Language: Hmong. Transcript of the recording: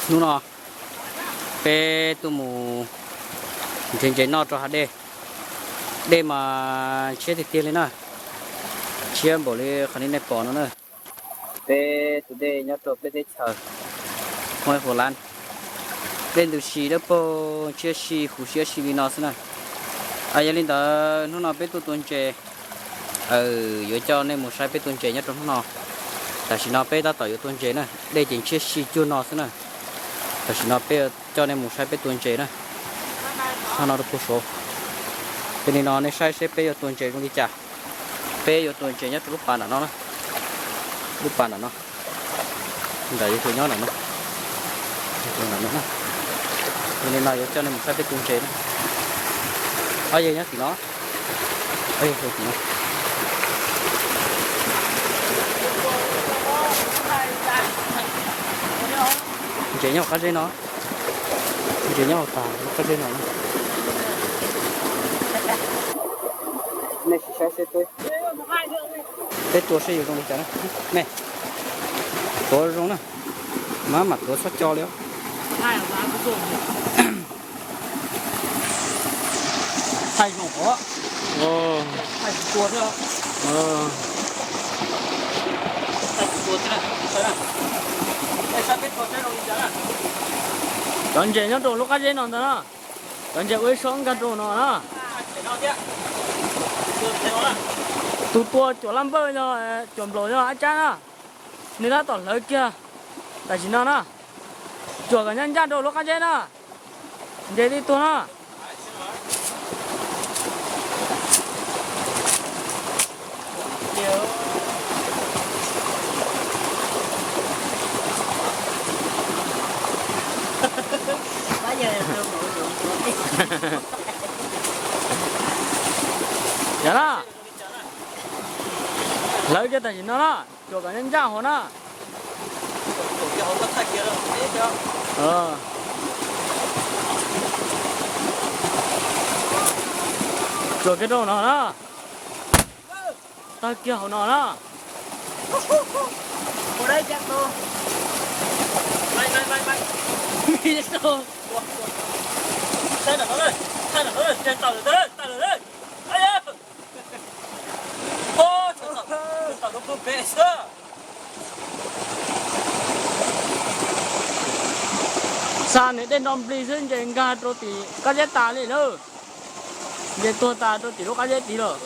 Hnub no peb tuaj mus ntses ntses noj rau hav dej. Dej mas ntshiab tiag tiag li na, ntshiab npaum li qhov nej pom no na. Peb tus dej nyob rau peb teb chaws Hmoob Hu Lab, dej ntws si dawb paug ntshiab si huv siab si li no xwb na. Yog li ntawd hnub no peb tuaj tua ntses, yuav coj nej mus saib peb tua ntses nyob rau hnub no. Tam sim no peb tab tom yuav tua ntses na, dej ces ntshiab si cuag no xwb na. Tam sim no peb coj nej mus saib peb tua ntses na. Hnub no rau puag saud, yog li no nej saib seb peb yuav tua ntses zoo li cas. Peb yuav tua ntses nyob rau lub pas nram no na, lub pas nram no, nram yuav tua nyob nram no, tua nram no na. Yog li no yuav coj nej mus saib peb tua ntses na. Ob yawg nyob tim no, ob yawg tim no. Ntses nyob hauv qab zeb no, ntses nyob hauv tas lub qab zeb no. Nej sim saib seb peb, peb tua seb yuav zoo li cas na. Nej tuav zoo na, mab mam tuav txhob co li os. Cov ntses nyob rau lub qab zeb no ntag na. Cov ntses ua ib sob nkag rau no na. Tus tua cuam laj npawj yog cuam nplaum yog ab tsab na. Nws tab tom hlawv kiag tam sim no na. Cuam kom ncaj ncaj rau lub qab zeb na. Ntses tib tuag na. Yog na, hlawv kiag tam sim no na, cuam kom ncaj ncaj hauv na. Cuam kiag rau no na. Tag kiag hauv no na. Xa nws dej nro nplig xwb ntses nkag rau tim kab zeb tas li lawm. Ntses tuag tas rau tim lub qab zeb tid lawm.